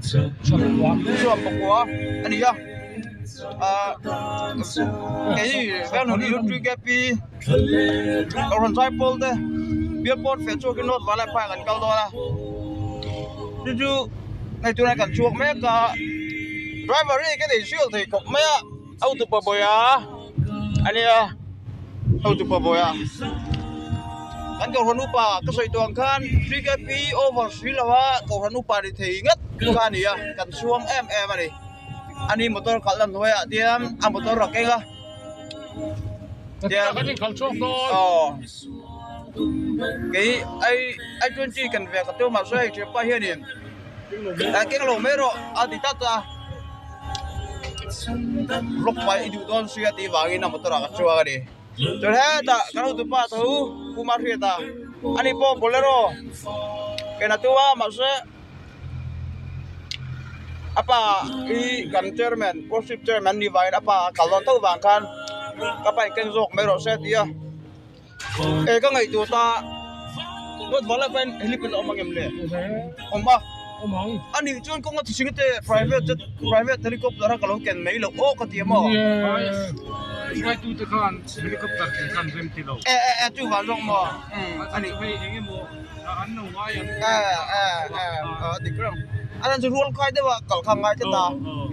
Sawmpakua a ni a ah kei Venghlun UTKP Kohhran Zaipawl te bial pawn feh chhuakin North Vanlaiphai ah kan kal dawn a chu chu hei tunah kan chhuak mek a driver hi ka nei sial thei khawp mai a hotupa bawih a ania hotupa bawih a kan kohhran upa ka sawi tawh ang khan TKP over si lo a kohhran upa ni thei ngat kha a ni a kan chhuang em em a ni ani motor khalh na hnuaiah tian a motor a keng a aw kei ai i twenty kan ve ka tum mahse hei thianpa hianin a keng lo mai rawh a ti tlat a vlog pai i duh dawn sia tih vangin a motor ah ka chuang a ni chuan hetah kan hotupa tho Pu Mahriata ani pawh bolero ken a tum a mahse a pa hi kan chairman worship chairman ni vangin a pa a kal dawn tho vang khan ka pa in keng zawk mai rawh se a ti a. E ka ngaihtuah ta dawt val ah khan helipad a awm ang em le awm a a nih chuan kawng a ti ching te private jet private helicopter a ka lo ken mai loh aw ka ti a maw hruaitu te khan helicopter ken khan rem ti lo e e e chu van zawk maw a nih hei eng emaw an lo ngai ang e e e a dik reng a chan chu rual kai deuh a kal kha ngai tlat a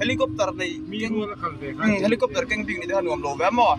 helicopter nei mi rual a kal ve khan helicopter keng bik ni te kha nuam lo ve a maw.